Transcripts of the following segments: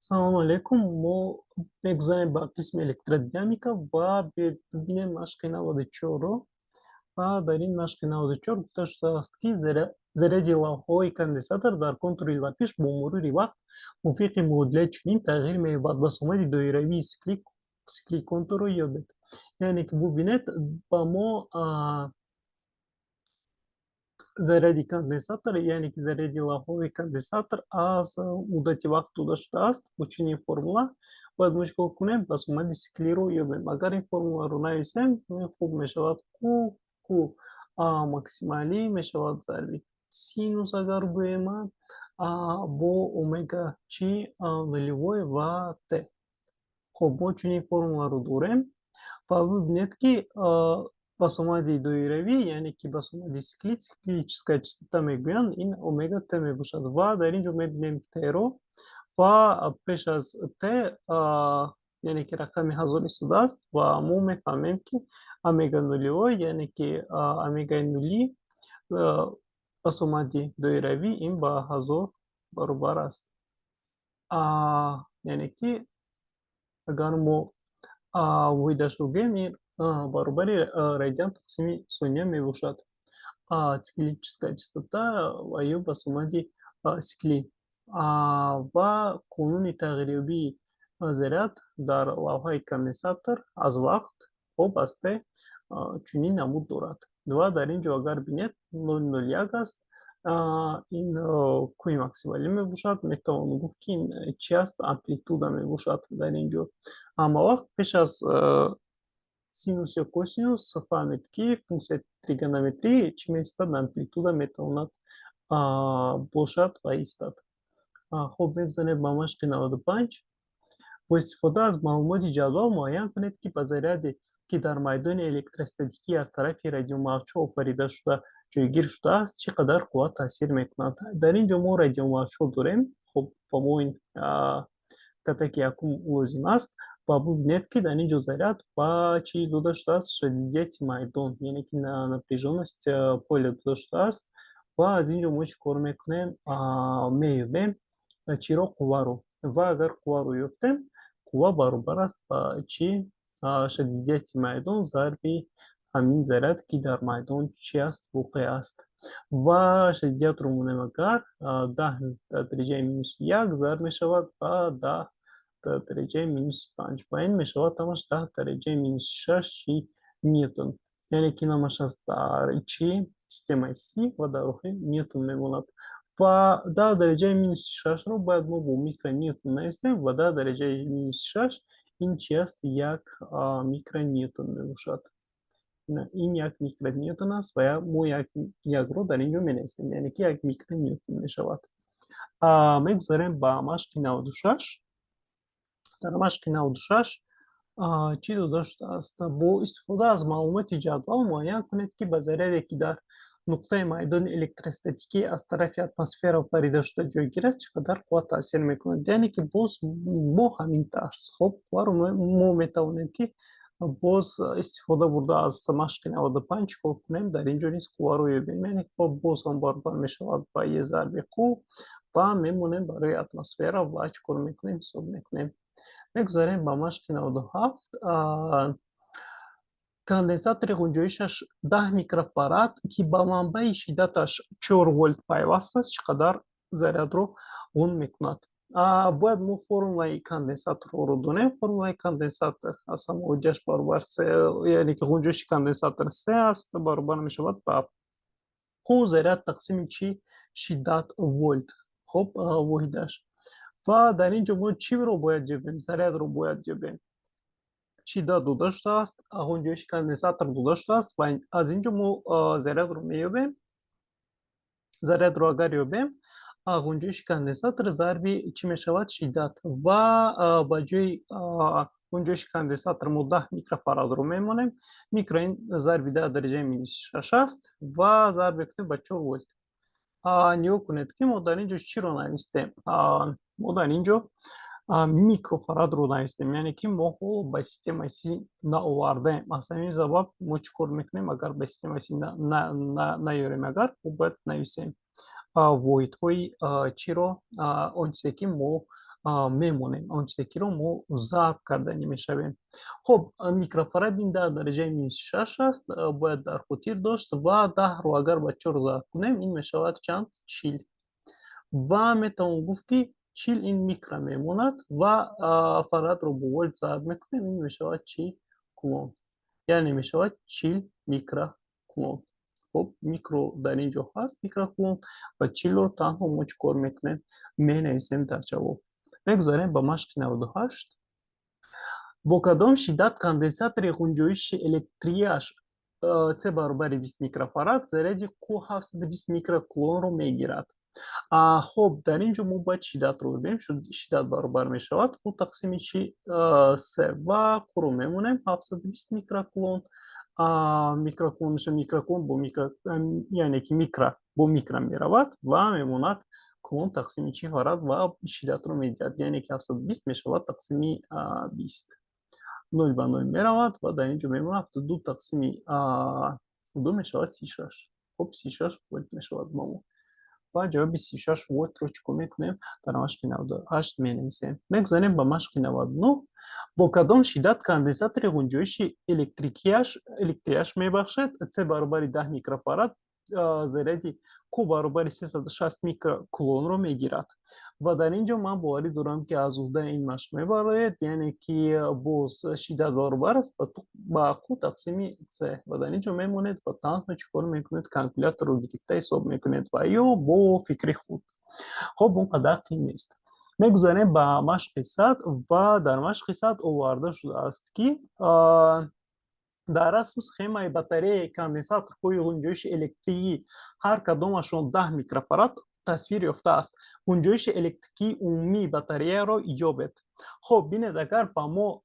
Салому алейкум. Мо мегузарем ба қисми электродинамика ва бибинем машқи 94-ро. Ва дар ин машқи 94 гуфта шудааст, ки заряди лавҳаҳои конденсатор дар контури лапиш бо мурури вақт мувофиқи муодилаи чунин тағйир меёбад. Басомади доиравии сиклии контурро ёбед. Яъне ки бубинед, ба мо заряди конденсатор, яъне ки заряди лавҳаҳои конденсатор аз муддати вақт дода шудааст. Бо чунин формула бояд мо чӣ кор кунем? Басомади сиклиро ёбем. Агар ин формуларо нависем, хуб мешавад: Q максималӣ мешавад зарби синус, агар гӯем, бо омега чи нулевой ва т. Хуб, мо чунин формуларо дорем ва бибинед, ки басомади доиравӣ, яъне ки басомади сикли, циклическая частота мегӯянд, ин омега т мебошад. Ва дар ин ҷо мебинем т-ро ва пеш аз т, яъне ки рақами 1000 истодааст, ва мо мефаҳмем, ки омега нулевой, яъне ки омегаи нулӣ басомади доиравӣ ин ба 1000 баробар аст. Яъне ки агар мо воҳидашро гӯем, ин баробари радиан тақсими сония мебошад, циклическая частота ва ё басомади сиклӣ. Ва қонуни тағйирёбии заряд дар лавҳаи конденсатор аз вақт, хоб, аз т чунин намуд дорад. Ва дар ин ҷо агар бинед, 0,01 аст, ин Q-и максималӣ мебошад. Метавон гуфт, ки ин чи аст? Амплитуда мебошад. Дар ин ҷо ҳама вақт пеш аз синус ё косинус фаҳмед, ки функсияи тригонометрӣ чӣ меистад? Амплитуда метавонад бошад ва истад. Хуб, мегузарем ба машқи 95. Бо истифода аз маълумоти ҷадвал муайян кунед, ки ба заряде, ки дар майдони электростатикӣ аз тарафи радиомавҷҳо офарида шуда ҷойгир шудааст, чӣ қадар қувват таъсир мекунад. Дар ин ҷо мо радиомавҷҳо дорем. Хуб, ба мо ин катаки якум лозим аст. Ва бубинед, ки дар ин ҷо заряд ба чӣ дода шудааст? Шиддати майдон, яъне ки напряженность поля дода шудааст. Ва аз ин ҷо мо чӣ кор мекунем? Меёбем чиро? Қувваро. Ва агар қувваро ёфтем, қувва баробар аст ба чӣ? Шиддати майдон зарби ҳамин заряд, ки дар майдон чи аст? Воқеъ аст. Ва шиддиятро монем, агар 10 дар дараҷаи минуси 1 зарб мешавад ба 10 дар дараҷаи минуси 5, ва ин мешавад ҳамаш 10 дараҷаи минуси 6 чи ньютон, яъне ки намаш аст дар чи системаи СИ ва дар охир ньютон мемонад. Ва 10 дараҷаи минуси 6-ро бояд мо бо микроньютон нависем. Ва 10 дараҷаи минуси 6 ин чи аст? 1 микроньютон мебошад. Ин 1 микроньютон аст ва мо якро дар ин ҷо менависем, яъне ки 1 микроньютон мешавад. Мегузарем ба машқи 96. Дар машқи 96 чӣ дода шудааст? Бо истифода аз маълумоти ҷадвал муайян кунед, ки ба заряде, ки дар нуқтаи майдони электростатикӣ аз тарафи атмосфера офарида шуда ҷойгир аст, чӣ қадар қувват таъсир мекунад. Яъне ки боз бо ҳамин тарз, хоб, қувваро мо метавонем, ки боз истифода бурда аз машқи 95 чӣ кор кунем? Дар ин ҷо низ қувваро ёбем. Яъне қувва боз ҳам баробар мешавад ба Е зарби Q ва мемонем барои атмосфера ва чӣ кор мекунем? Ҳисоб мекунем. Мегузарем ба машқи 97. Конденсатори ғунҷоишаш 10 микрофарад, ки ба манбаи шиддаташ 4 вольт пайваст аст, чӣ қадар зарядро ғун мекунад? Бояд мо формулаи конденсаторро донем. Формулаи конденсатор аз ҳама оддиаш баробар, яъне ки ғунҷоиши конденсатор С аст, баробар мешавад ба Q заряд тақсими чи? Шиддат вольт. Хуб, воҳидаш. Ва дар ин ҷо мо чиро бояд ёбем? Зарядро бояд ёбем. Шиддат дода шудааст, ғунҷоиши конденсатор дода шудааст, ва аз ин ҷо мо зарядро меёбем. Зарядро агар ёбем, ғунҷоиши конденсатор зарби чӣ мешавад? Шиддат. Ва ба ҷои ғунҷоиши конденсатор мо 10 микрофарадро мемонем. Микро ин зарби 10 дараҷаи минуси 6 аст ва зарб мекунем ба 4 вольт. Нигоҳ кунед, ки мо дар ин ҷо чиро навистем? Мо дар ин ҷо микрофарадро навистем, яъне ки мо ҳоло ба системаи СИ наовардаем. Аз ҳамин сабаб мо чӣ кор мекунем? Агар ба системаи СИ наёрем, агар мо бояд нависем воҳидҳои чиро, он чизе, ки мо Мемонем, он чизе киро мо зарб карданӣ мешавем. Хуб, микрофарад ин 10 дараҷаи минус 6 аст, бояд дар хотир дошт. Ва 10-ро агар ба чор зарб кунем, ин мешавад чанд? 40. Ва метавон гуфт, ки 40 ин микро мемонад ва фарадро бо вольт зарб мекунем, ин мешавад чи? Кулон, яъне мешавад 40 микрокулон. Хуб, микро дар ин ҷо ҳаст, микрокулон, ва 40-ро танҳо мо чӣ кор мекунем? Менависем дар ҷавоб. Мегузарем ба машқи 98. Бо кадом шиддат конденсатори ғунҷоиши электрияш C баробари 20 микрофарад заряди Q 720 микрокулонро мегирад? Хуб, дар ин ҷо мо бояд шиддатро бибинем. Шиддат баробар мешавад Q тақсими чи? С. Ва Q-ро мемонем, 720 микрокулон, микрокулон мешавад, микрокулон бо микро, яъне ки микро бо микро меравад ва мемонад кулон тақсими чи? Фарад. Ва шиддатро медиҳад, яъне ки 720 мешавад тақсими 20, нол ба нол меравад ва дар ин ҷо мемонад 72 тақсими ду мешавад 36. Хуб, 36 вольт мешавад ба мо. Ва ҷавоби 36 вольтро чӣ кор мекунем? Дар машқи 98 менависем. Мегузарем ба машқи 99. Бо кадом шиддат конденсатори ғунҷоиши электрияш мебахшад C баробари 10 микрофарад заряди Q баробари 360 микрокулонро мегирад? Ва дар ин ҷо ман боварӣ дорам, ки аз уҳдаи ин машқ мебарояд, яъне ки боз шиддат баробар аст ба Q тақсими C. Ва дар ин ҷо мемонед ва танҳо чӣ кор мекунед? Калькуляторро гирифта ҳисоб мекунед ва ё бо фикри худ. Хуб, он қадар қиин нест. Мегузарем ба машқи 100. Ва дар машқи 100 оварда шудааст, ки дар расм схемаи батареяи конденсаторҳои ғунҷоиши электрии ҳар кадомашон 10 микрофарад тасвир ёфтааст. Ғунҷоиши электрикии умумии батареяро ёбед. Хуб, бинед, агар ба мо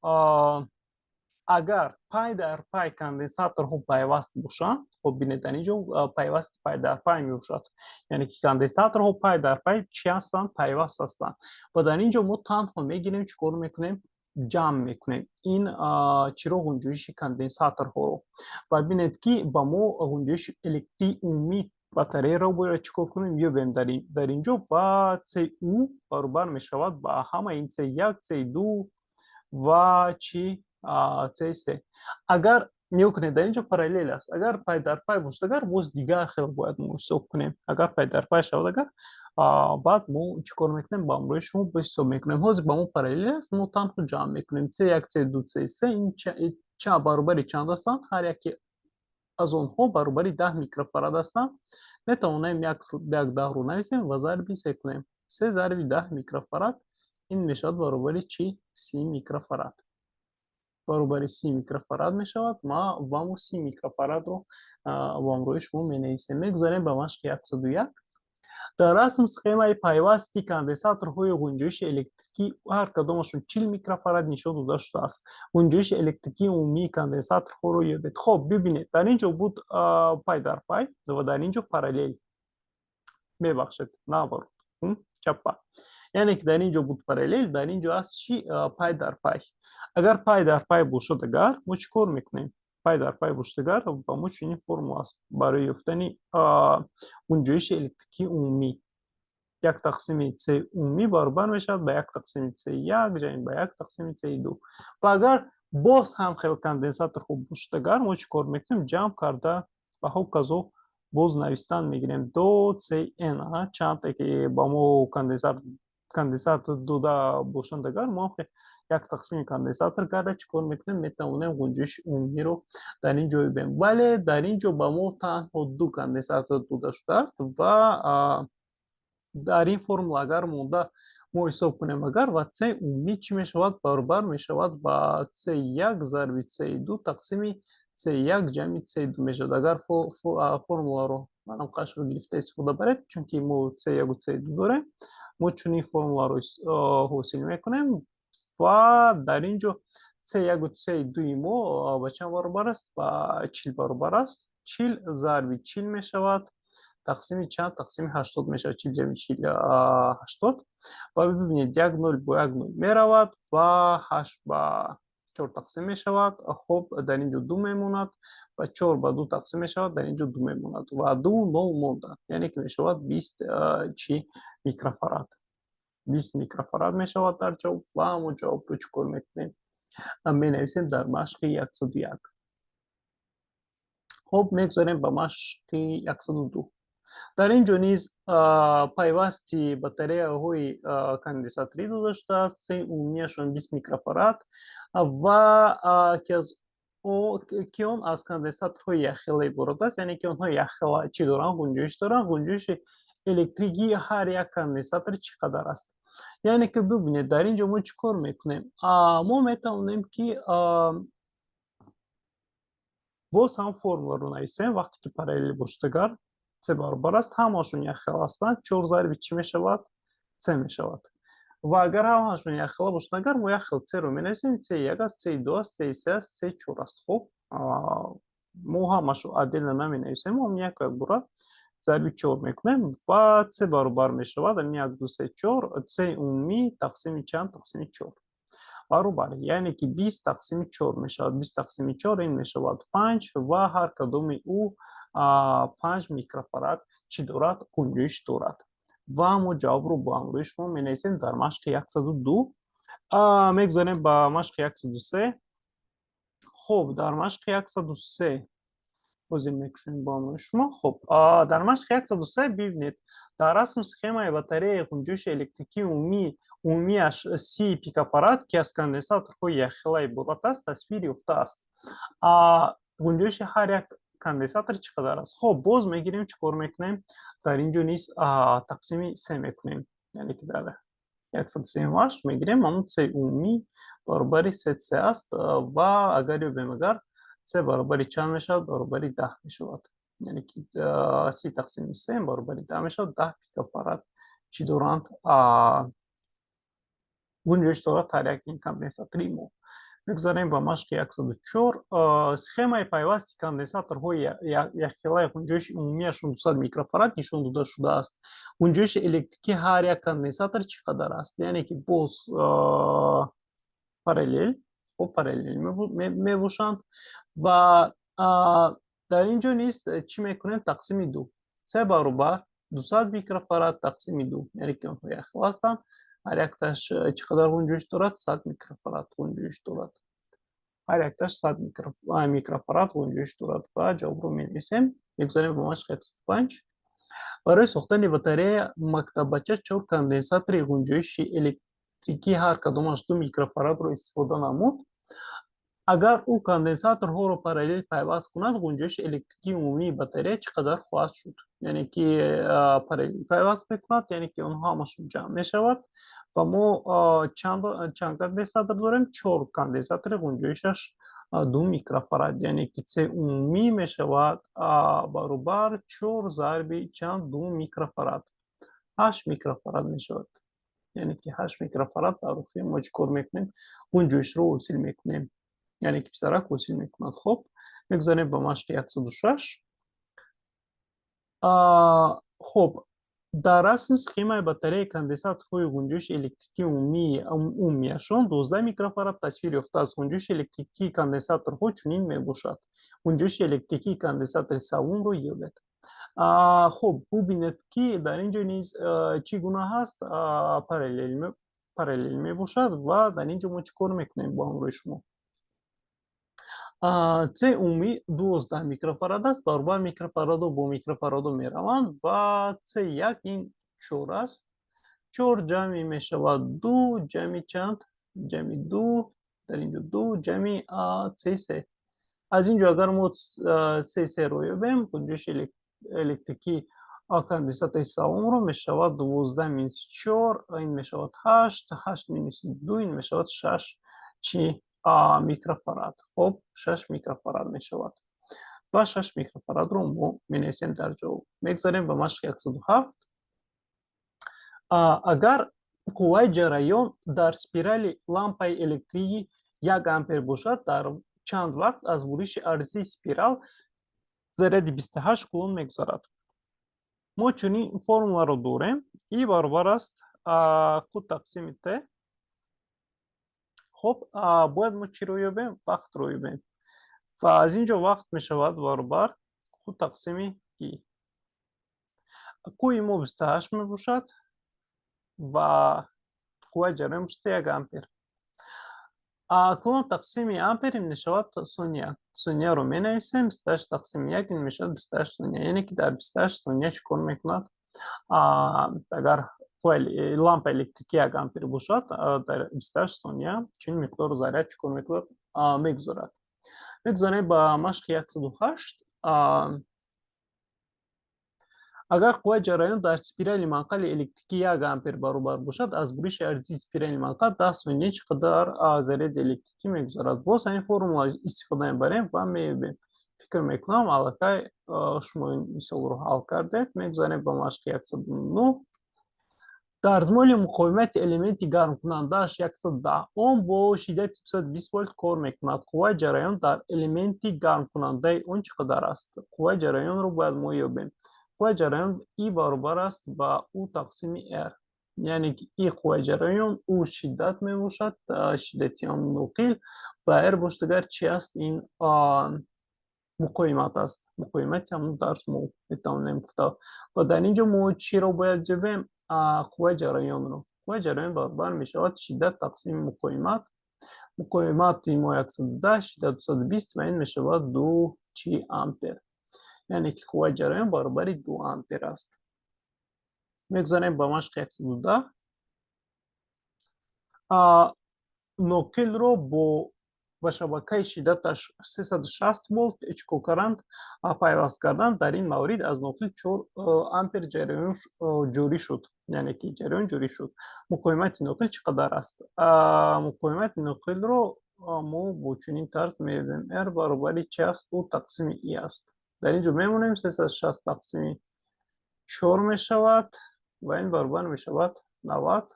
агар пай дар пай конденсаторҳо пайваст бошанд, хуб, бинед, дар ин ҷо пайвасти пай дар пай мебошад, яъне ки конденсаторҳо пай дар пай чӣ ҳастанд? Пайваст ҳастанд. Ва дар ин ҷо мо танҳо мегирем, чӣ кор мекунем? Ҷамъ мекунем ин чиро? Ғунҷоиши конденсаторҳоро. Ва бинед, ки ба мо ғунҷоиши электрии умумии батареяро бояд чӣ кор кунем? Ёбем дар ин ҷо. Ва Цу баробар мешавад ба ҳамаи ин С1, С2 ва чи? С3. Агар нигоҳ кунед, дар ин ҷо параллел аст. Агар пай дар пай бошад, агар боз дигар хел бояд мо ҳисоб кунем. Агар пай дар пай шавад, агар баъд мо чӣ кор мекунем? Ба ҳамроҳи шумо боз ҳисоб мекунем. Ҳозир ба мо параллел аст, мо танҳо ҷамъ мекунем. С1, С2, С3 ин баробари чанд ҳастанд? Ҳар яке аз онҳо баробари 10 микрофарад ҳастанд. Метавонем як 10-ро нависем ва зарби се кунем. Се зарби 10 микрофарад ин мешавад баробари чӣ? 30 микрофарад. Баробари 30 микрофарад мешавад ва мо 30 микрофарадро бо ҳамроҳи шумо менависем. Мегузарем ба машқи 101. Дар расм схемаи пайвасти конденсаторҳои ғунҷоиши электрикӣ ҳар кадомашон 40 микрофарад нишон дода шудааст. Ғунҷоиши электрикии умумии конденсаторҳоро ёбед. Хоб, бибинед, дар ин ҷо буд пай дар пай ва дар ин ҷо параллел, мебахшед, наоборот, чаппа, яъне ки дар ин ҷо буд параллел, дар ин ҷо аст чи? Пай дар пай. Агар пай дар пай бошад, агар мо чӣ кор мекунем? Пай дар пай бошад, агар ба мо чунин формула аст барои ёфтани ғунҷоиши электрикии умумӣ: як тақсими С умумӣ баробар мешавад ба як тақсими С1 ҷамъи ба як тақсими С2. Ва агар боз ҳам хел конденсаторҳо бошад, агар мо чӣ кор мекунем? Ҷамъ карда ва ҳоказо боз навистан мегирем до Cn. Чандте ки ба мо конденсатор дода бошанд, агар мо як тақсими конденсатор карда чӣ кор мекунем? Метавонем ғунҷоиши умумиро дар ин ҷо ёбем. Вале дар ин ҷо ба мо танҳо ду конденсатор дода шудааст ва дар ин формула агар монда мо ҳисоб кунем, агар ва С умумӣ чӣ мешавад? Баробар мешавад ба С1 зарби С2 тақсими С1 ҷамъи С2 мешавад. Агар формуларо манам қашро гирифта истифода баред, чунки мо С1 С2 дорем, мо чунин формуларо ҳосил мекунем. Ва дар ин ҷо С1 С2 мо ба чанд баробар аст? Ба 40 баробар аст. 40 зарби 40 мешавад тақсими чанд? Тақсими 80 мешавад. 40 ҷамъи 40 80. Ва бибинед, як нол бо як нол меравад ва ҳашт ба чор тақсим мешавад. Хуб, дар ин ҷо ду мемонад ва чор ба ду тақсим мешавад, дар ин ҷо ду мемонад ва ду нол монда, яъне ки мешавад 20 чи? Микрофарад. 20 микрофарад мешавад дар ҷавоб. Ва мо ҷавобро чӣ кор мекунем? Менависем дар машқи 101. Хуб, мегузарем ба машқи 102. Дар ин ҷо низ пайвасти батареяҳои конденсаторӣ дода шудааст, се умумияшон 20 микрофарад ва ки он аз конденсаторҳои якхела иборат аст, яъне ки онҳо якхела чӣ доранд? Ғунҷоиш доранд. Ғунҷоиши электрикии ҳар як конденсатор чӣ қадар аст? Яъне ки бибинед, дар ин ҷо мо чӣ кор мекунем? Мо метавонем, ки боз ҳам формуларо нависем. Вақте ки параллел бошад, агар c баробар аст, ҳамаашон якхела ҳастанд, чор зарби чӣ мешавад? C мешавад. Ва агар ҳамаашон якхела бошад, агар мо як хел c-ро менависем, c як аст, c ду аст, c се аст, c чор аст. Хуб, мо ҳамаашро отдельно наменависем, мо як якбора зарби чор мекунем ва c баробар мешавад ами як, ду, се, чор, c умумӣ тақсими чанд? Тақсими чор баробар, яъне ки 20 тақсими чор мешавад. 20 тақсими чор ин мешавад панҷ ва ҳар кадоми ӯ 5 микрофарад чӣ дорад? Ғунҷоиш дорад. Ва мо ҷавобро бо ҳамроҳи шумо менависем дар машқи 102. Мегузарем ба машқи 103. Хуб, дар машқи 103 ҳозир мекушем бо ҳамроҳи шумо. Хуб, дар машқи 103 бибинед, дар расм схемаи батареяи ғунҷоиши электрикии умумиаш 30 пикофарад, ки аз конденсаторҳои якхела иборат аст, тасвир ёфтааст. Ғунҷоиши ҳар як конденсатор чӣ қадар аст? Хуб, боз мегирем, чӣ кор мекунем? Дар ин ҷо низ тақсими се мекунем, яъне ки дар 138 мегирем, ҳамун c умумӣ баробари се c аст. Ва агар ёбем, агар c баробари чанд мешавад? Баробари 10 мешавад, яъне ки 30 тақсими се баробари 10 мешавад. 10 пикофарад чӣ доранд? Гунҷоиш дорад ҳар як ин конденсатори мо. Мегузарем ба машқи 104. Схемаи пайвасти конденсаторҳои якхелаи ғунҷоиши умумиашон 200 микрофарад нишон дода шудааст. Ғунҷоиши электрикии ҳар як конденсатор чӣ қадар аст? Яъне ки боз параллел, параллел мебошанд ва дар ин ҷо низ чӣ мекунем? Тақсими ду, се баробар 200 микрофарад тақсими ду, яъне ки онҳо якхела ҳастанд. Ҳар якташ чӣ қадар ғунҷоиш дорад? 100 микрофарад ғунҷоиш дорад. Ҳар якташ 100 микрофарад ғунҷоиш дорад ва ҷавобро менависем. Мегузарем ба машқи 105. Барои сохтани батарея мактаббача чор конденсатори ғунҷоиши электрикии ҳар кадомаш 2 микрофарадро истифода намуд. Агар ӯ конденсаторҳоро параллел пайваст кунад, ғунҷоиши электрикии умумии батарея чӣ қадар хоҳад шуд? Яъне ки параллел пайваст мекунад, яъне ки онҳо ҳамашон ҷамъ мешавад. Ва мо чанд конденсатор дорем? Чор конденсатори ғунҷоишаш 2 микрофарад, яъне ки c умумӣ мешавад баробар чор зарби чанд? 2 микрофарад, 8 микрофарад мешавад. Яъне ки 8 микрофарад дар охир мо чӣ кор мекунем? Ғунҷоишро ҳосил мекунем, яъне ки писарак ҳосил мекунад. Хуб, мегузарем ба машқи 106. Хуб, дар расм схемаи батареяи конденсаторҳои ғунҷоиши электрикии умумиашон 12 микрофарад тасвир ёфтааст. Ғунҷоиши электрикии конденсаторҳо чунин мебошад. Ғунҷоиши электрикии конденсатори севумро ёбед. Хуб, бубинед, ки дар ин ҷо низ чӣ гуна ҳаст? Параллел мебошад. Ва дар ин ҷо мо чӣ кор мекунем бо ҳамроҳи шумо? C умумӣ 12 микрофарад аст, баробар микрофарадо бо микрофарадо мераванд ва c як ин чор аст. Чор ҷамъи мешавад ду ҷамъи чанд? Ҷамъи ду, дар ин ҷо ду ҷамъи c се. Аз ин ҷо агар мо c серо ёбем, ғунҷоиши электрикии конденсатори севумро мешавад 12 минуси чор, ин мешавад ҳашт, ҳашт минуси ду, ин мешавад шаш чи микрофарад. Хуб, 6 микрофарад мешавад ва 6 микрофарадро мо менависем дар ҷавоб. Мегузарем ба машқи 107. Агар қувваи ҷараён дар спирали лампаи электрикӣ 1 ампер бошад, дар чанд вақт аз буриши арзии спирал заряди 28 кулон мегузарад? Мо чунин формуларо дорем: и баробар аст q тақсими т. Хуб, бояд мо чиро ёбем? Вақтро ёбем. Ва аз ин ҷо вақт мешавад баробар q тақсими и. Q-и мо 28 мебошад ва Қувваи ҷараён бошад 1 ампер. Кулон тақсими ампер ин мешавад сония. Сонияро менависем, 28 тақсими як ин мешавад 28 сония. Яъне ки дар 28 сония чӣ кор мекунад? Агар лампа электрикӣ 1 ампер бошад, дар 28 сония чунин миқдору заряд чӣ кор мекунад? Мегузорад. Мегузарем ба машқи 108. Агар қувваи ҷараён дар спирали манқали электрикӣ 1 ампер баробар бошад, аз буриши арзии спирали манқал 10 сония чӣ қадар заряди электрикӣ мегузарад? Боз ҳамин формула истифода мебарем ва меёбем. Фикр мекунам, аллакай шумо ин мисолро ҳал кардед. Мегузарем ба машқи 109. Дарзмоли муқовимати элементи гармкунандааш 110 ом бо шиддати 220 вольт кор мекунад. Қувваи ҷараён дар элементи гармкунандаи он чӣ қадар аст? Қувваи ҷараёнро бояд мо ёбем. Қувваи ҷараён И баробар аст ба У тақсими Р, яъне ки И қувваи ҷараён, У шиддат мебошад, шиддати он ноқил, ва Р бошад агар чи аст? Ин муқовимат аст, муқовимати ҳамон дарзмол метавонем гуфта. Ва дар ин ҷо мо чиро бояд ҷабем? Қувваи ҷараёнро. Қувваи ҷараён баробар мешавад шиддат тақсими муқовимат. Муқовимати мо 110, шиддат 220 ва ин мешавад ду чи ампер. Яъне ки қувваи ҷараён баробари 2 ампер аст. Мегузарем ба машқи 110. Ноқилро бо ба шабакаи шиддаташ 360 волт чӣ кор карданд? Пайваст карданд. Дар ин маврид аз ноқил 4 ампер ҷараён ҷорӣ шуд, яъне ки ҷараён ҷорӣ шуд. Муқовимати ноқил чӣ қадар аст? Муқовимати ноқилро мо бо чунин тарз меёбем: R баробари чи аст? У тақсими И аст. Дар ин ҷо мемонем, 360 тақсими чор мешавад ва ин баробар мешавад 90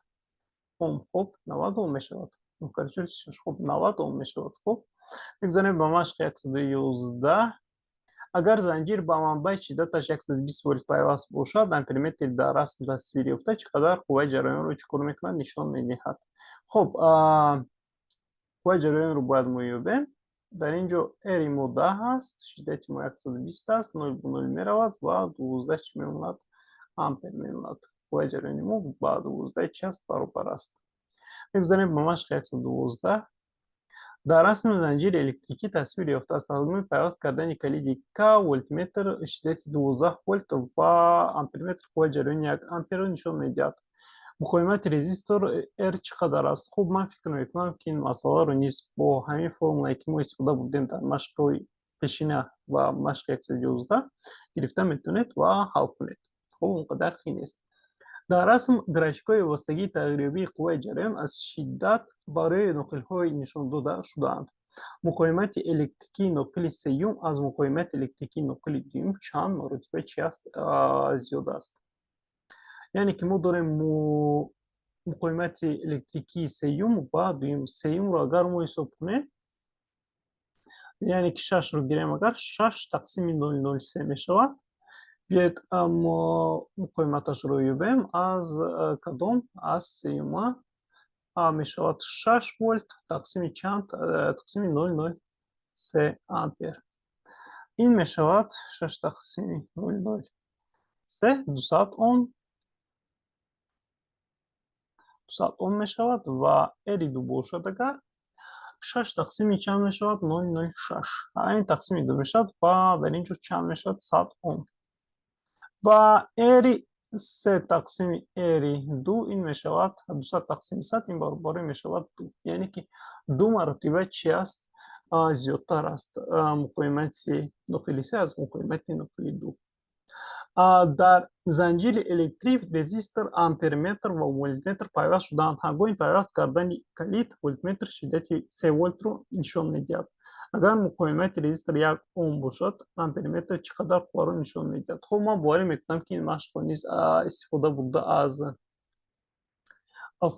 ом. Хуб, 90 ом мешавад. Хуб, 90 ом мешавад. Хуб, мегузарем ба машқи 111. Агар занҷир ба манбаи шиддаташ 120 вольт пайваст бошад, амперметр дар расм тасвир ёфта чӣ қадар қувваи ҷараёнро чӣ кор мекунад? Нишон медиҳад. Хуб, қувваи ҷараёнро бояд мо ёбем. Дар ин ҷо R мо 10 аст, шиддати мо 120 аст, нол бо нол меравад ва 12 чӣ мемонад? Ампер мемонад. Қувваи ҷараёни мо ба 12 чи аст? Баробар аст. Мегузарем ба машқи 112. Дар расми занҷири электрикӣ тасвир ёфтааст. Ҳангоми пайваст кардани калиди К вольтметр шиддати 12 вольт ва амперметр қувваи ҷараёни 1 амперро нишон медиҳад. Муқовимати резистор R чӣ қадар аст? Хуб, ман фикр мекунам, ки ин масъаларо низ бо ҳамин формулае, ки мо истифода бурдем дар машқҳои пешина ва машқи 111, гирифта метавонед ва ҳал кунед. Хуб, он қадар қиин нест. Дар расм графикҳои вобастагии тағйирёбии қувваи ҷараён аз шиддат барои ноқилҳои нишон дода шудаанд. Муқовимати электрикии ноқили сеюм аз муқовимати электрикии ноқили дуюм чанд маротиба чи аст? Зиёд аст. Яъне ки мо дорем муқовимати электрикии сеюм ва дуюм. Сеюмро агар мо ҳисоб кунем, яъне ки шашро гирем агар, шаш тақсими 0,03 мешавад. Биёед, мо муқовиматашро ёбем. Аз кадом? Аз сеюма мешавад 6 вольт тақсими чанд? Тақсими 0,03 ампер. Ин мешавад шаш тақсими 0,03, 200 ом, 200 ом мешавад. Ва R и ду бошад агар, шаш тақсими чанд мешавад? 0,06. Ин тақсими ду мешавад ва дар ин ҷо чанд мешавад? 100 ом. Ва R и се тақсими R и ду ин мешавад 200 тақсими 100, ин баробари мешавад ду. Яъне ки ду маротиба чи аст? Зиёдтар аст муқовимати ноқили се аз муқовимати ноқили ду. Дар занҷири электрик резистор, амперметр ва вольтметр пайваст шудаанд. Ҳангоми пайваст кардани калид вольтметр шиддати 3 вольтро нишон медиҳад. Агар муқовимати резистор 1 ом бошад, амперметр чӣ қадар қувваро нишон медиҳад? Хуб, ман боварӣ мекунам, ки ин машқро низ истифода бурда аз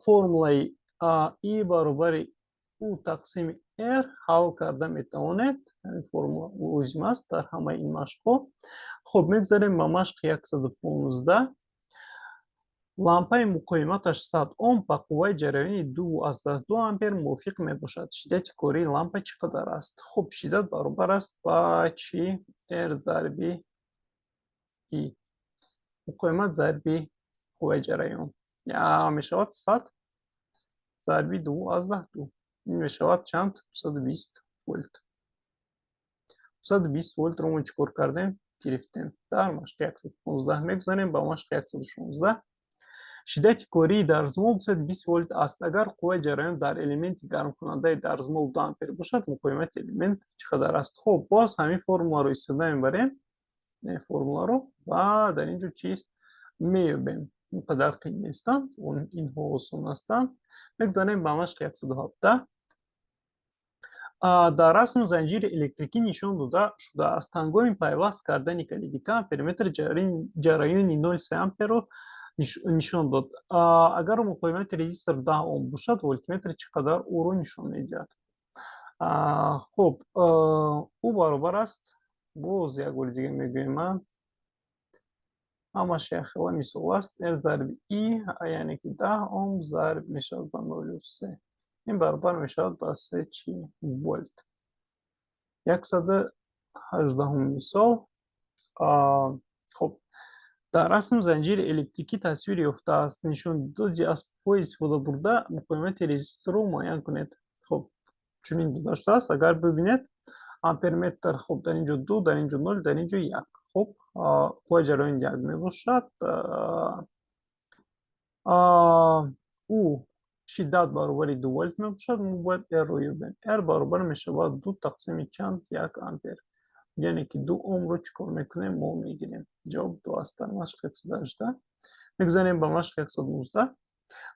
формулаи И баробари У тақсими R ҳал карда метавонед. Ҳамин формула лозим аст дар ҳамаи ин машқҳо. Хуб, мегузарем ба машқи 115. Лампаи муқовиматаш 100 ом ба қувваи ҷараёни 2,2 ампер мувофиқ мебошад. Шиддати кории лампа чӣ қадар аст? Хуб, шиддат баробар аст ба чӣ? R зарби И, муқовимат зарби қувваи ҷараён мешавад 100. Зарби 2,2. Ин мешавад чанд? 220 вольт. 220 вольтро мо чӣ кор кардем? Гирифтем. Дар машқи 115 мегузарем ба машқи 116. Шиддати кории дарзмол 220 вольт аст. Агар қувваи ҷараён дар элементи гармкунандаи дарзмол 2 ампер бошад, муқовимати элемент чӣ қадар аст? Хуб, боз ҳамин формуларо истифода мебарем, формуларо, ва дар ин ҷо чиз меёбем. Ин қадар қиин нестанд, инҳо осон ҳастанд. Мегузарем ба машқи 117. Дар расм занҷири электрикӣ нишон дода шудааст. Ҳангоми пайваст кардани калиди К амперметр ҷараёни 0,3 амперро нишон дод. Агар муқовимати резистор 10 ом бошад, вольтметр чӣ қадар ӯро нишон медиҳад? Хуб, ӯ баробар аст, боз як бори дига мегӯем ман, ҳамаш якхела мисол аст. R зарби И, яъне ки 10 ом зарб мешавад ба 0,3, ин баробар мешавад ба се чи? Вольт. 118-ум мисол. Хуб, дар расм занҷири электрикӣ тасвир ёфтааст. Нишондоди асбобҳои истифодабурда муқовимати резисторро муайян кунед. Хуб, чунин дода шудааст. Агар бибинед, амперметр, хуб, дар ин ҷо ду, дар ин ҷо нол, дар ин ҷо як. Хуб, қувваи ҷараён як мебошад. Ӯ шиддат баробари 2 вольт мебошад. Мо бояд R-ро ёбем. R баробар мешавад ду тақсими чанд? Як ампер, яъне ки 2 омро чӣ кор мекунем? Мо мегирем. Ҷавоб ду аст дар машқи 118. Мегузарем ба машқи 119.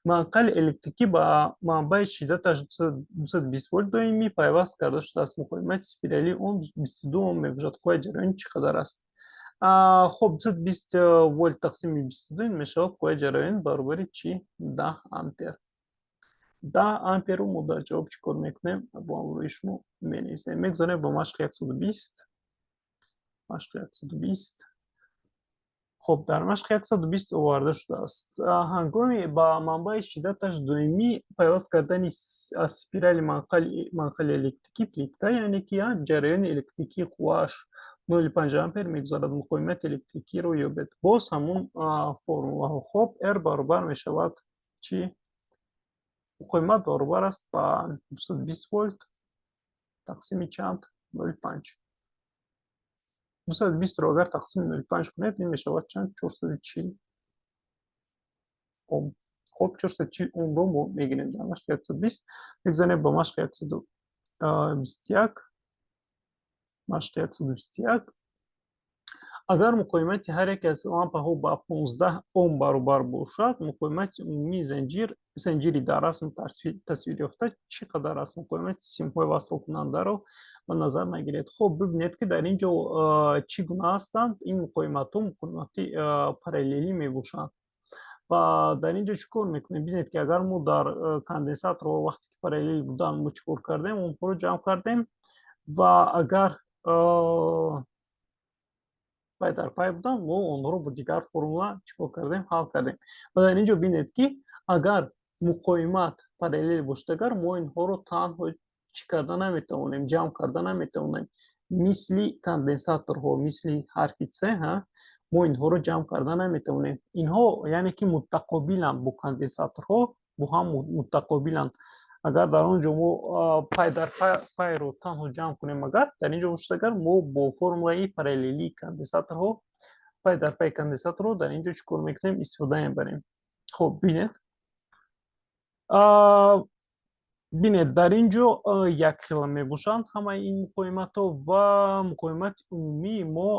Манқали электрикӣ ба манбаи шиддаташ 220 вольт доимӣ пайваст карда шудааст. Муқовимати спиралии он 22 ом мебошад. Қувваи ҷараён чӣ қадар аст? Хуб, 220 вольт тақсими 22, ин мешавад қувваи ҷараён баробари чӣ? 10 ампер. 10 амперро мо дар ҷавоб чӣ кор мекунем? Бо ҳамроҳи шумо менависем. Мегузарем ба машқи 120. Машқи 120. Хуб, дар машқи 120 оварда шудааст: ҳангоми ба манбаи шиддаташ доимӣ пайваст кардани аз спирали манқали электрикӣ плитка, яъне ки ҷараёни электрикии қуввааш 0,5 ампер мегузарад. Муқовимати электрикиро ёбед. Боз ҳамун формулаҳо. Хуб, R баробар мешавад чӣ? Муқовимат баробар аст ба 220 вольт тақсими чанд? 0,5. 220-ро агар тақсими 0,5 кунед, ин мешавад чанд? 440 ом. Хуб, 440 омро мо мегирем дар машқи 120. Мегузарем ба машқи 121. Машқи 121. Агар муқовимати ҳар яке аз лампаҳо ба 15 ом баробар бошад, муқовимати умумии занҷири дар расм тасвир ёфта чӣ қадар аст? Муқовимати симҳои васлкунандаро ба назар нагиред. Хуб, бибинед, ки дар ин ҷо чӣ гуна ҳастанд ин муқовиматҳо. Муқовимати параллелӣ мебошанд. Ва дар ин ҷо чӣ кор мекунем? Бинед, ки агар мо дар конденсаторҳо вақте ки параллел буданд, мо чӣ кор кардем? Онҳоро ҷамъ кардем. Ва агар пай дар пай буданд, мо онҳоро бо дигар формула чӣ кор кардем? Ҳал кардем. Ва дар ин ҷо бинед, ки агар муқовимат параллел бошад, агар мо инҳоро танҳо чӣ карда наметавонем? Ҷамъ карда наметавонем. Мисли конденсаторҳо, мисли ҳарфи С, мо инҳоро ҷамъ карда наметавонем. Инҳо яъне ки мутақобиланд, бо конденсаторҳо бо ҳам мутақобиланд. Агар дар он ҷо мо пай дар пайро танҳо ҷамъ кунем, агар дар ин ҷо бошад, агар мо бо формулаи параллелии конденсаторҳо, пай дар пай конденсаторро дар ин ҷо чӣ кор мекунем? Истифода мебарем. Хуб, бинед, дар ин ҷо якхела мебошанд ҳамаи ин муқовиматҳо ва муқовимати умумии мо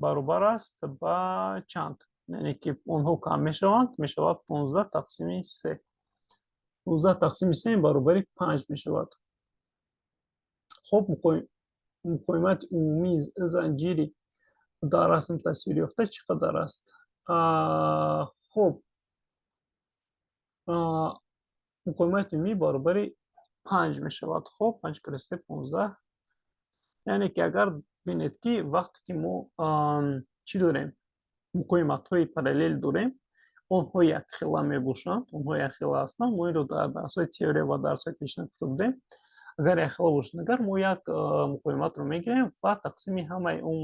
баробар аст ба чанд? Яъне ки онҳо кам мешаванд, мешавад 15 тақсими се. 15 тақсими се баробари панҷ мешавад. Хуб, муқовимати умумии занҷири дар расм тасвир ёфта чӣ қадар аст? Хуб, муқовимати умумӣ баробари панҷ мешавад. Хуб, панҷ кари се, 15. Яъне ки агар бинед, ки вақте ки мо чӣ дорем, муқовиматҳои параллел дорем, онҳо якхела мебошанд, онҳо якхела ҳастанд. Мо инро дар дарсҳои теория ва дарсҳои пешина гуфта будем. Агар якхела бошанд, агар мо як муқовиматро мегирем ва тақсими ҳамаи он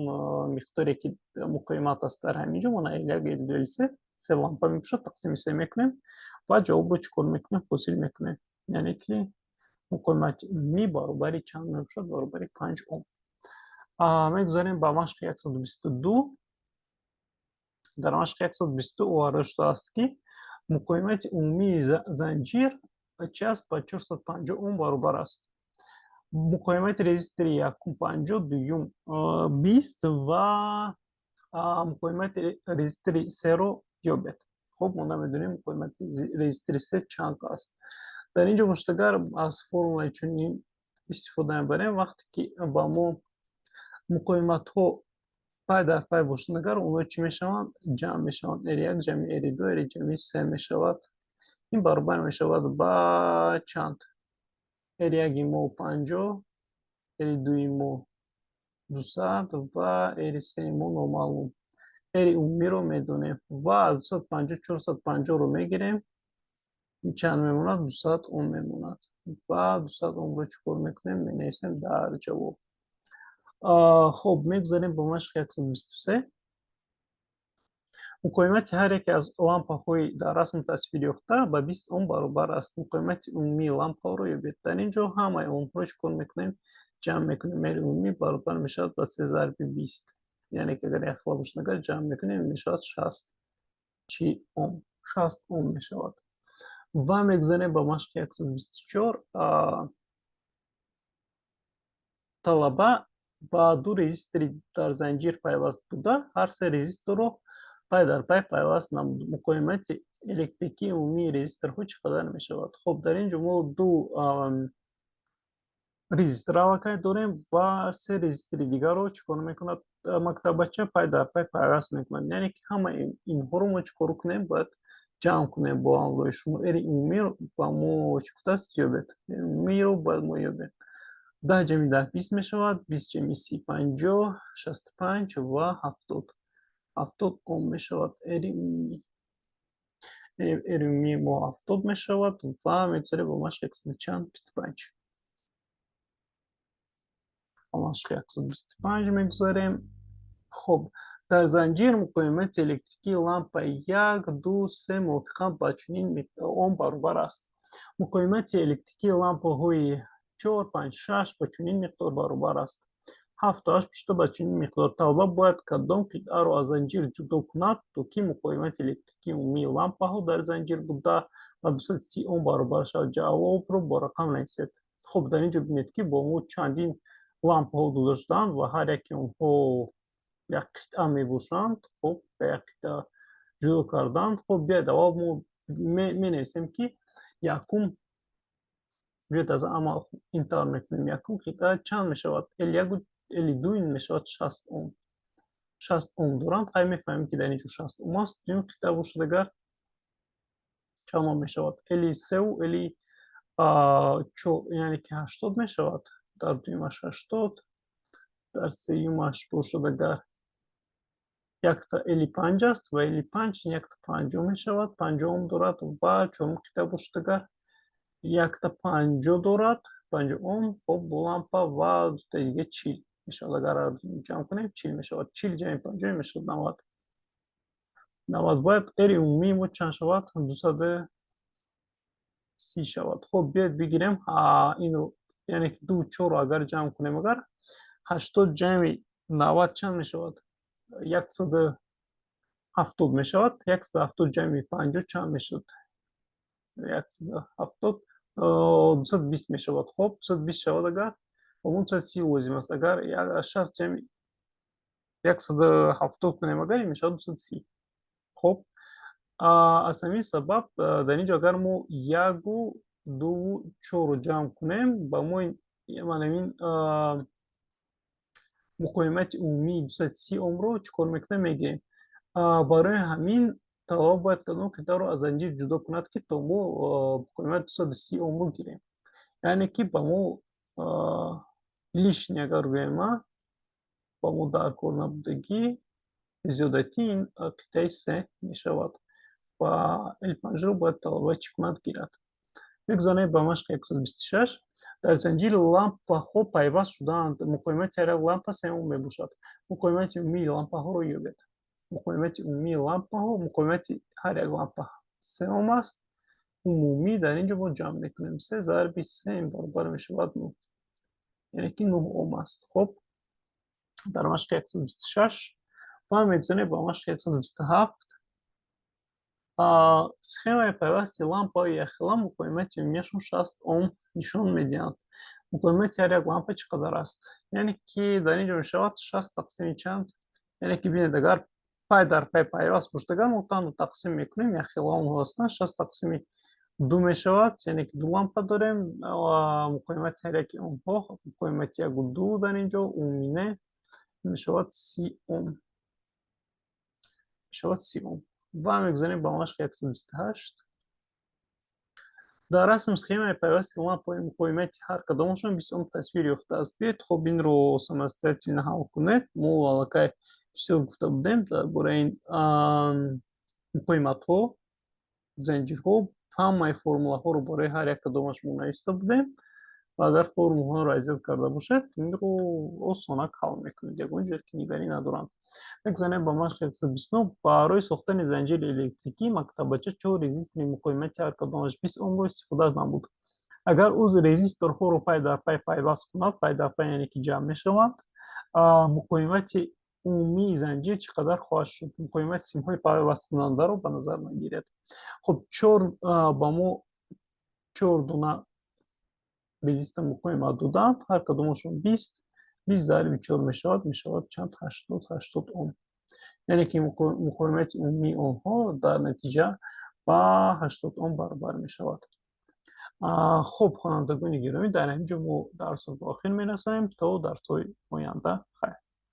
миқдоре, ки муқовимат аст дар ҳамин ҷо, мана L1, L2, L3, се лампа мебошад, тақсими се мекунем. Ва ҷавобро чӣ кор мекунем? Ҳосил мекунем. Яъне ки муқовимати умумӣ баробари чанд мебошад? Баробари 5 ом. Мегузарем ба машқи 122. Дар машқи 122 оварда шудааст, ки муқовимати умумии занҷир чи аст? Ба 450 ом баробар аст. Муқовимати резистори якум 50, дуюм 20 ва муқовимати резистори серо ёбед. Хуб, мо намедонем, муқовимати резистори се чанд аст. Дар ин ҷо бошад, агар аз формулаи чунин истифода мебарем, вақте ки ба мо муқовиматҳо пай дар пай бошанд, агар онҳо чӣ мешаванд? Ҷамъ мешаванд. R1 ҷамъи R2 R ҷамъи се мешавад. Ин баробар мешавад ба чанд? R1-и мо 50, R2-и мо 200 ва R3-и мо номаълум. R умумиро медонем ва 250, 450-ро мегирем. Ин чанд мемонад? 200 ом мемонад. Ва 200 омро чӣ кор мекунем? Менависем дар ҷавоб. Хуб, мегузарем ба машқи 123. Муқовимати ҳар яке аз лампаҳои дар расм тасвир ёфта ба 20 ом баробар аст. Муқовимати умумии лампаҳоро ёбед. Дар ин ҷо ҳамаи онҳоро чӣ кор мекунем? Ҷамъ мекунем. R умумӣ баробар мешавад ба се зарби 20. Яъне ки агар якхела бошад, агар ҷамъ мекунем, мешавад 60 чи ом, 60 ом мешавад. Ва мегузарем ба машқи 124. Талаба ба ду резистори дар занҷир пайваст буда, ҳар се резисторро пай дар пай пайваст намуд. Муқовимати электрикии умумии резисторҳо чӣ қадар мешавад? Хуб, дар ин ҷо мо ду резистор аллакай дорем ва се резистори дигарро чӣ кор мекунад мактаббача? Пай дар пай пайваст мекунад. Яъне ки ҳамаи инҳоро мо чӣ кор кунем? Бояд ҷамъ кунем бо ҳамроҳи шумо. R умумиро ба мо чӣ гуфтааст? Ёбед. Умумиро бояд мо ёбем. 10 ҷамъи 10 20 мешавад, 20 ҷамъи 30 50, 65 ва 70. 70 ом мешавад R умумӣ. R умумии мо 70 мешавад ва мегузарем ба машқи яксаду чанд? 25. Ба машқи 125 мегузарем. Хуб, дар занҷир муқовимати электрикии лампаи як, ду, се мувофиқан ба чунин ом баробар аст. Муқовимати электрикии лампаҳои чор, панҷ, шаш ба чунин миқдор баробар аст. Ҳафту ҳашт пушта ба чунин миқдор. Талаба бояд кадом қитъаро аз занҷир ҷудо кунад, то ки муқовимати электрикии умумии лампаҳо дар занҷир буда ба 230 ом баробар шавад? Ҷавобро бо рақам нависед. Хуб, дар ин ҷо бинед, ки бо мо чандин лампаҳо дода шудаанд ва ҳар яке онҳо як қитъа мебошанд. Хуб, ба як қитъа ҷудо карданд. Хуб, биёед, аввал мо менависем, ки якум, биёед, аз амал ин тавр мекунем. Якум қитъа чанд мешавад? L яку L ду ин мешавад 60 ом. 60 ом доранд. Хай, мефаҳмем, ки дар ин ҷо 60 ом аст. Дуюм қитъа бошад, агар чанд ом мешавад? L севу L чор, яъне ки 80 мешавад. Дар дуюмаш 80, дар сеюмаш бошад, агар якта L панҷ аст ва L панҷ якта 50 мешавад, 50 ом дорад. Ва чорум қитъа бошад, агар якта 50 дорад, 50 ом. Хуб, бо лампа ва дутаи дига 40 мешавад. Агар ҷамъ кунем, 40 мешавад. 40 ҷамъи 50 мешавад 90. 90. Бояд R умумии мо чанд шавад? 230 шавад. Хуб, биёед, бигирем инро, яъне ки ду чорро агар ҷамъ кунем, агар 80 ҷамъи 90 чанд мешавад? 170 мешавад. 170 ҷамъи 50 чанд мешавад? 170, 220 мешавад. Хуб, 220 шавад, агар ба мо 230 лозим аст. Агар 60 ҷамъи 170 кунем, агар ин мешавад 230. Хуб, аз ҳамин сабаб дар ин ҷо агар мо яку, дуву чорро ҷамъ кунем, ба мо манамин муқовимати умумии 230 омро чӣ кор мекунем? Мегирем. Барои ҳамин талаба бояд кадом қитъаро аз занҷир ҷудо кунад, ки то мо муқовимати 230 омро гирем. Яъне ки ба мо лишний, агар гӯем, ба мо дар кор набудагӣ, зиёдатӣ ин қитъаи се мешавад ва L панҷро бояд талаба чӣ кунад? Гирад. Мегузарем ба машқи 126. Дар занҷири лампаҳо пайваст шудаанд. Муқовимати ҳар як лампа се ом мебошад. Муқовимати умумии лампаҳоро ёбед. Муқовимати умумии лампаҳо, муқовимати ҳар як лампа се ом аст. Умумӣ дар ин ҷо мо ҷамъ мекунем: се зарби се баробар мешавад нӯҳ, яъне ки 9 ом аст. Хуб, дар машқи 126 ва мегузорем ба машқи 127. Схемаи пайвасти лампаҳои якхела муқовимати умумиашон 60 ом нишон медиҳанд. Муқовимати ҳар як лампа чӣ қадар аст? Яъне ки дар ин ҷо мешавад 60 тақсими чанд? Яъне ки бинед, агар пай дар пай пайваст бошад, агар мо танҳо тақсим мекунем, якхела онҳо ҳастанд, 60 тақсими ду мешавад, яъне ки ду лампа дорем. Муқовимати ҳар яки онҳо, муқовимати яку ду, дар ин ҷо умумине мешавад 30 ом, мешавад 30 ом. Ва мегузорем ба машқи 128. Дар расм схемаи пайвасти лампаҳои муқовимати ҳар кадомашон 20 ом тасвир ёфтааст. Биёед, хоб, инро самостоятельно ҳал кунед. Мо аллакай бисёр гуфта будем дар бораи ин муқовиматҳо, занҷирҳо. Ҳамаи формулаҳоро барои ҳар як кадомаш мо нависта будем ва агар формулаҳоро аз ёд карда бошед, инро осонак ҳал мекунед, ягон ҷое ки нигарӣ надоранд. Мегузарем ба машқи 129. Барои сохтани занҷири электрикӣ мактаббача чор резистори муқовимати ҳар кадомаш 20 омро истифода намуд. Агар ӯ резисторҳоро пай дар пай пайваст кунад, пай дар пай, яъне ки ҷамъ мешаванд, муқовимати умумии занҷир чӣ қадар хоҳад шуд? Муқовимати симҳои пайвасткунандаро ба назар нагиред. Хуб, чор ба мо чор дона резистор муқовимат доданд, ҳар кадомашон 20. 20 зарби чор мешавад чанд? 80, 80 ом. Яъне ки муқовимати умумии онҳо дар натиҷа ба 80 ом баробар мешавад. Хуб, хонандагони гиромӣ, дар ҳамин ҷо мо дарсро ба охир мерасонем. То дарсҳои оянда хайр.